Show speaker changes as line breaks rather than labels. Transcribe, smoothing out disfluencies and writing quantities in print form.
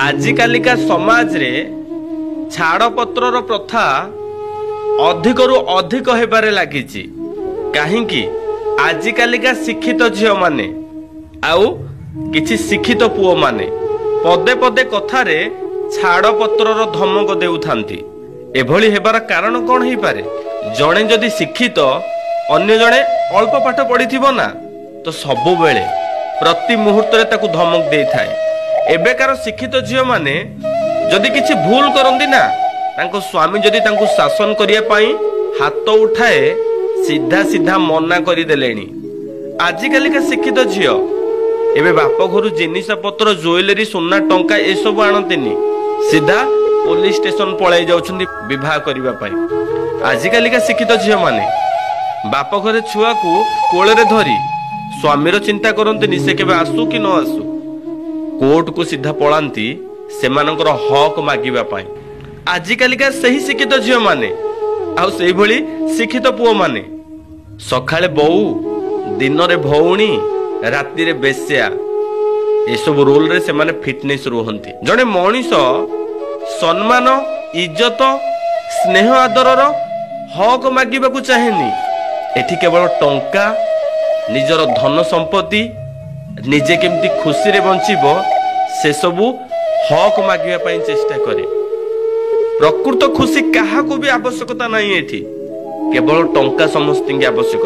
ଆଜିକାଲିକା ସମାଜରେ ଛାଡ଼ପତ୍ରର ପ୍ରଥା ଅଧିକରୁ ଅଧିକ ହେବାରେ ଲାଗିଛି। କାହିଁକି ଆଜିକାଲିକା ଶିକ୍ଷିତ ଝିଅମାନେ ଆଉ କିଛି ଶିକ୍ଷିତ ପୁଅମାନେ ପଦେ ପଦେ କଥାରେ ଛାଡ଼ପତ୍ରର ଧମକ ଦେଉଥାନ୍ତି। ଏଭଳି ହେବାର କାରଣ କ'ଣ ହେଇପାରେ? ଜଣେ ଯଦି ଶିକ୍ଷିତ, ଅନ୍ୟ ଜଣେ ଅଳ୍ପ ପାଠ ପଢ଼ିଥିବ ନା, ତ ସବୁବେଳେ ପ୍ରତି ମୁହୂର୍ତ୍ତରେ ତାକୁ ଧମକ ଦେଇଥାଏ। ଏବେକାର ଶିକ୍ଷିତ ଝିଅମାନେ ଯଦି କିଛି ଭୁଲ କରନ୍ତି ନା, ତାଙ୍କ ସ୍ୱାମୀ ଯଦି ତାଙ୍କୁ ଶାସନ କରିବା ପାଇଁ ହାତ ଉଠାଏ, ସିଧା ସିଧା ମନା କରିଦେଲେଣି। ଆଜିକାଲିକା ଶିକ୍ଷିତ ଝିଅ ଏବେ ବାପ ଘରୁ ଜିନିଷ ପତ୍ର, ଜୁଏଲାରୀ, ସୁନା, ଟଙ୍କା ଏସବୁ ଆଣନ୍ତିନି, ସିଧା ପୋଲିସ ଷ୍ଟେସନ ପଳାଇ ଯାଉଛନ୍ତି ବିବାହ କରିବା ପାଇଁ। ଆଜିକାଲିକା ଶିକ୍ଷିତ ଝିଅମାନେ ବାପ ଘରେ ଛୁଆକୁ କୋଳରେ ଧରି ସ୍ୱାମୀର ଚିନ୍ତା କରନ୍ତିନି, ସେ କେବେ ଆସୁ କି ନ ଆସୁ, କୋର୍ଟକୁ ସିଧା ପଳାନ୍ତି ସେମାନଙ୍କର ହକ୍ ମାଗିବା ପାଇଁ। ଆଜିକାଲିକା ସେହି ଶିକ୍ଷିତ ଝିଅମାନେ ଆଉ ସେଇଭଳି ଶିକ୍ଷିତ ପୁଅମାନେ ସକାଳେ ବୋଉ, ଦିନରେ ଭଉଣୀ, ରାତିରେ ବେଶ୍ୟା, ଏସବୁ ରୋଲରେ ସେମାନେ ଫିଟନେସ୍ ରୁହନ୍ତି। ଜଣେ ମଣିଷ ସମ୍ମାନ, ଇଜ୍ଜତ, ସ୍ନେହ, ଆଦରର ହକ୍ ମାଗିବାକୁ ଚାହେଁନି। ଏଠି କେବଳ ଟଙ୍କା, ନିଜର ଧନ ସମ୍ପତ୍ତି, ନିଜେ କେମିତି ଖୁସିରେ ବଞ୍ଚିବ, ସେସବୁ ହକ୍ ମାଗିବା ପାଇଁ ଚେଷ୍ଟା କରେ। ପ୍ରକୃତ ଖୁସି କାହାକୁ ବି ଆବଶ୍ୟକତା ନାହିଁ। ଏଠି କେବଳ ଟଙ୍କା ସମସ୍ତଙ୍କୁ ଆବଶ୍ୟକ।